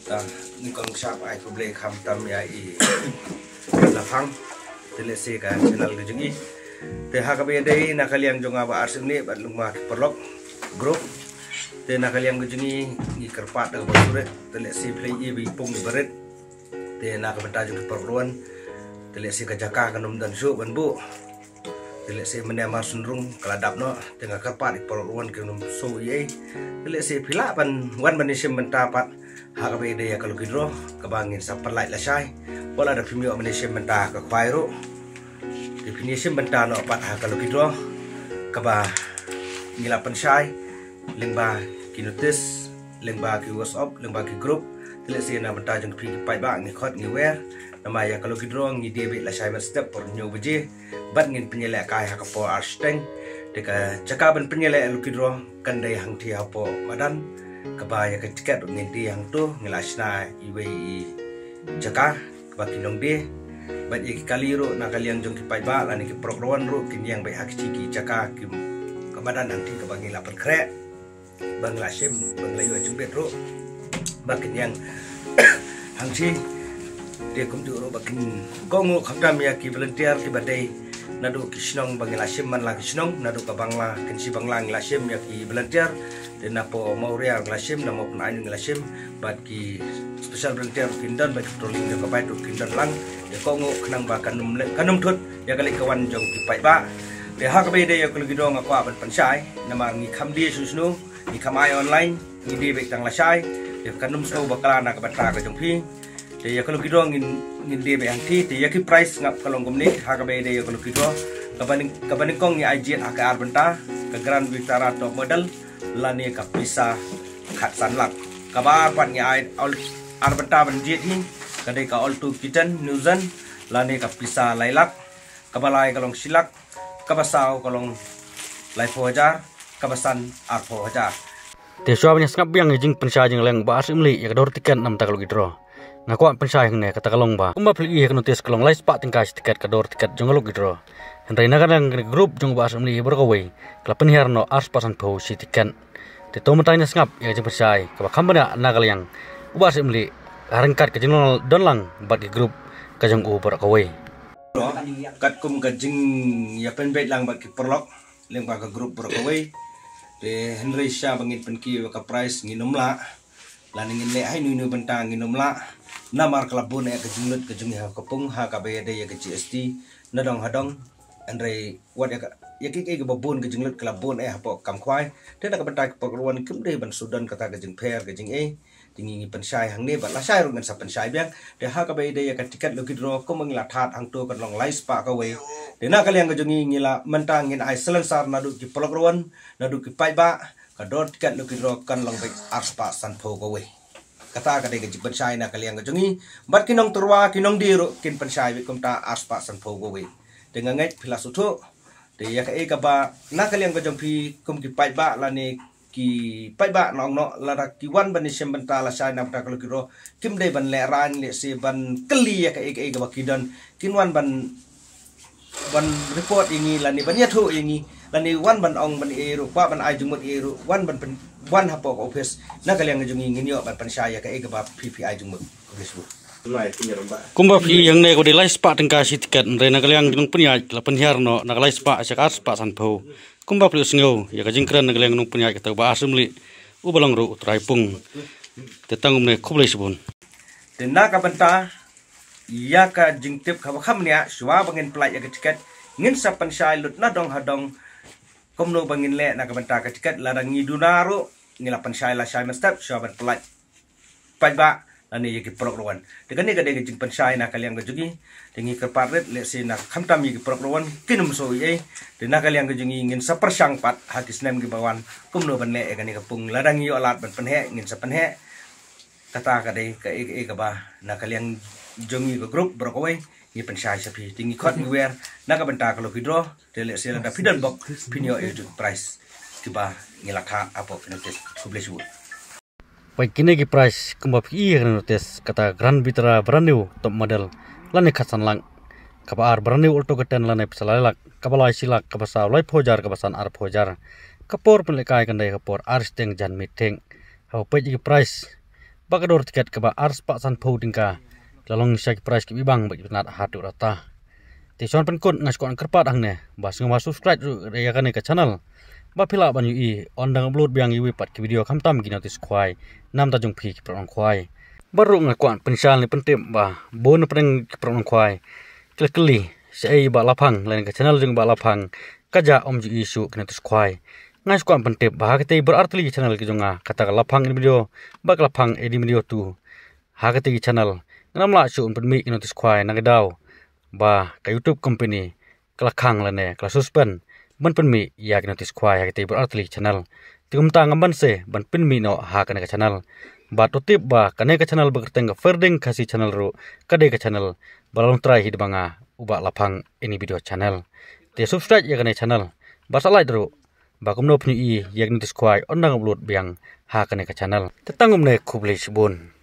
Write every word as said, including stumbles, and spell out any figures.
Ngi kong shap ai khublei kham tam ïa i la phang. Te lehse ka channel ka jong i. Te ha kaba ïadei na ka liang jong nga Bah Arsymli bad lyngba ki paralok group. Te na ka liang ka jong i ngi kyrpad da kaba shu rit. Te lehse phi la ïohi ba i pung i ba rit. Te na ka bynta jong ki paralok ruh. Te lehse ka jaka kan ym don shuh ban buh. Te lehse mynne mar shnong ka la dap noh, te nga kyrpad i paralok ruh kin ym sngew ei ei. Te lehse phi lah ban wan ban ïashim bynta pat ha kaba ïadei ïa ka lucky draw kaba ngin sa pynlait lashai. Wat la da phim ïoh ban ïashim bynta ha ka khwai ruh, te phin ïashim bynta noh pat ha ka lucky draw kaba ngi la pynshai lyngba ki notice, lyngba ki WhatsApp, lyngba ki group. Te lehse na bynta jong phi ki paidbah ngi khot ngi wer. Namar ïa ka lucky draw ngi die beit lashai mynstep por hynñiew baje. Bad ngin pynïalehkai ha ka por ar shiteng. Te ka jaka ban pynïaleh lucky draw kan dei hangtei hapoh madan. Kaba ïa ka tiket ruh ngin die hangto, ngi la shna iwei i jaka kaba ki nongdie. Bad ïa ki kali ruh na ka liang jong ki paidbah lane ki paralok ruh kin ïeng beit ha kiti ki jaka ki, ka madan hangtei kaba ngi la pynkhreh. Ba ngi la shim, ba ngi la ïoh jingbit ruh ba kin ïeng hangtei. Te kumjuh ruh ba kin kohnguh khamtam ïa ki volunteer kiba dei naduh ki shnong ba ngi la shim man la ki shnong, naduh ka Bangla, Kynshi Bangla ngi la shim ïa ki volunteer. Te napoh Mawriar ngi la shim, na Mawpynain ngi la shim. Bad ki special volunteer ruh kin don, bad ki patrolling jong ka bike ruh kin don lang. Te kohnguh khnang ba kan ym leh, kan ym thut ïa ka leit ka wan jong ki paidbah. Te ha kaba ïadei ïa ka lucky draw nga kwah ban pynshai namar ngi kham die shuh shuh. Ngi kham ai online, ngi die beit tang lashai. Te kan ym sngew bakla na ka bynta ka jong phi. Te ïa ka lucky draw ngin, ngin die beit hangtei. Te ïa ki prize ngap ka long kumne ha kaba ïadei ïa ka lucky draw. Kaba nyng-, kaba nyngkong ngi ai jied ha ka ar bynta, ka Grand Vitara Top Model lane ka pisa khatsan lak. Kaba ar pat ngi ai ar bynta ban jied hi, ka dei ka Alto K ten New Gen lane ka pisa lai lak. Kaba lai ka long shi lak, kaba saw ka long laiphew hajar, kaba san arphew hajar. Te shuwa ban ïa sngap biang ïa ka jingpynshai jinglong Bah Arsymli ïa ka dor tiket namar ka lucky draw, nga kwah pynshai hangne kata ka long ba kumba phi la ïohi ha ka notice ka long lai spah tyngka shi tiket ka dor tiket jong ka lucky draw. Hynrei na ka liang ka group jong Bah Arsymli baroh kawei ka la pynhiar noh ar spah sanphew shi tiket. Te to mynta ngin ïa sngap ïa ka jingpynshai kaba kham bniah na ka liang Bah Arsymli ha ryngkat ka jingdon lang bad ka group ka jong u baroh kawei. Katkum ka jingïapynbeit lang bad ki paralok lyngba ka group baroh kawei. Te hynrei sha ba ngin pynkiew ïa ka prize ngin ym lah, lane ngin leh ha ino ino bynta ngin ym lah. Namar ka la bun eh ka jinglut ka jong ngi ha ka pung ha kaba ïadei ïa ka G S T. Na dong ha dong, hynrei wat ïa ka, ïa kiei kiei kaba bun ka jinglut ka la bun eh hapoh kam khwai. Te na ka bynta ki paralok ruh kim dei ban shu don kata ka jingpher ka jingei. Te ngi, ngi pynshai hangne bad lashai ruh ngin sa pynshai biang. Te ha kaba ïadei ïa ka tiket lucky draw kumba ngi la thad hangto kan long lai spah kawei. Te na ka liang ka jong ngi ngi la mynta ngin ai salonsar naduh ki paralok ruh, naduh ki paidbah, ka dor tiket lucky draw kan long beit ar spah sanphew kawei. Kata ka dei ka jingpynshai na ka liang ka jong ngi. Bad ki nongtyrwa ki nongdie ruh kin pynshai beit kumta ar spah sanphew kawei. Te nga ngeit phi la sngewthuh. Te ïa kaei kaba na ka liang ka jong phi kum ki paidbah lane ki paidbah nong noh lada ki wan ban ïashim bynta lashai na bynta ka lucky draw, kim dei ban lehraiñ lehse ban kylli ïa kaei kaei kaba ki don. Kin wan ban, ban report ïa ngi lane ban ïathuh ïa ngi lane wan ban ong ban ei ruh kwah ban ai jingmut ei ruh wan ban pyn-, wan hapoh ka office. Na ka liang ka jong ngi ngin ïoh ban pynshai ïa kaei kaba phi phi ai jingmut. Khublei shibun. Kumba phi ïohi hangne ka dei lai spah tyngka shi tiket, hynrei na ka liang ki nongpynïaid la pynhiar noh na ka lai spah sha ka ar spah sanphew. Kumba phi la sngew ïa ka jingkren na ka liang ki nongpynïaid kata u Bah Arsymli uba long ruh u trai pung. Te tang kumne khublei shibun. Te na ka bynta ïa ka jingtip kaba kham bniah shuwa ba ngin pynlait ïa ka tiket ngin sa pynshai lut na dong ha dong kumno ba ngin leh na ka bynta ka tiket. Lada ngi duna ruh ngi la pynshai lashai mynstep shuwa ban pynlait paidbah lane ïa ki paralok ruh. Te kane ka dei ka jingpynshai na ka liang ka jong ngi. Te ngi kyrpad rit lehse na khamtam ïa ki paralok ruh kin ym sngew ei ei. Te na ka liang ka jong ngi ngin sa pyrshang pat ha ki snem kiba wan kumno ban leh ïa kane ka pung. Lada ngi ïoh lad ban pynheh ngin sa pynheh. Kata ka dei kaei kaei kaba na ka liang jong ngi ka group baroh kawei ngi pynshai sha phi. Te ngi khot ngi wer na ka bynta ka lucky draw. Te lehse lada phi don bok phin ïoh ïa u prize kiba ngi la thad hapoh ka notice. Khublei shibun. Wei kine ki prize kumba phi ïohi ha ka notice, kata Grand Vitara brand new top model lane khatsan lak, kaba ar brand new Alto K ten lane pisa lai lak, kaba lai shi lak, kaba saw laiphew hajar, kaba san arphew hajar. Ka por pynlehkai kan dei ka por ar shiteng jan miet thik. Haba peit ïa ki prize ba ka dor tiket kaba ar spah sanphew tyngka ka la long sha ki prize kiba ibang bad kiba itynnad haduh katta. Te shuwa ban pynkut nga sngewkwah kyrpad hangne ba sngewbha subscribe ruh ïa kane ka channel ba phi lah ban ïohi ynda nga upload biang iwei pat ki video, khamtam ki notice khwai na ka bynta jong phi ki paralok nongkhwai. Bad ruh nga kwah pynshai ne pyntip ba bun na pdeng ki paralok nongkhwai ki la kylli shaei Bah Laphang lane ka channel jong Bah Laphang ka jah ym ju ïohi shuh ki notice khwai. Nga sngewkwah pyntip ba ha katei baroh artylli ki channel ki jong nga, kata ka Laphang Edit Video bad ka Laphang Edit Video two, ha katei ki channel ngam lah shuh ban pynmih ki notice khwai na ka daw ba ka YouTube company ka la khang lane ka la suspend ban pynmih ïa ki notice khwai ha katei baroh artylli ki channel. Te kumta ngam banse ban pynmih noh ha kane ka channel. Bad to tip ba kane ka channel ba kyrteng ka Ferding Khasi Channel ruh ka dei ka channel ba la long trai hi da ba nga, u Bah Laphang Edit Video channel. Te subscribe ïa kane ka channel bad sa like ruh ba kumno phin ïohi ïa ki notice khwai ynda nga upload biang ha kane ka channel. Te tang kumne, khublei shibun.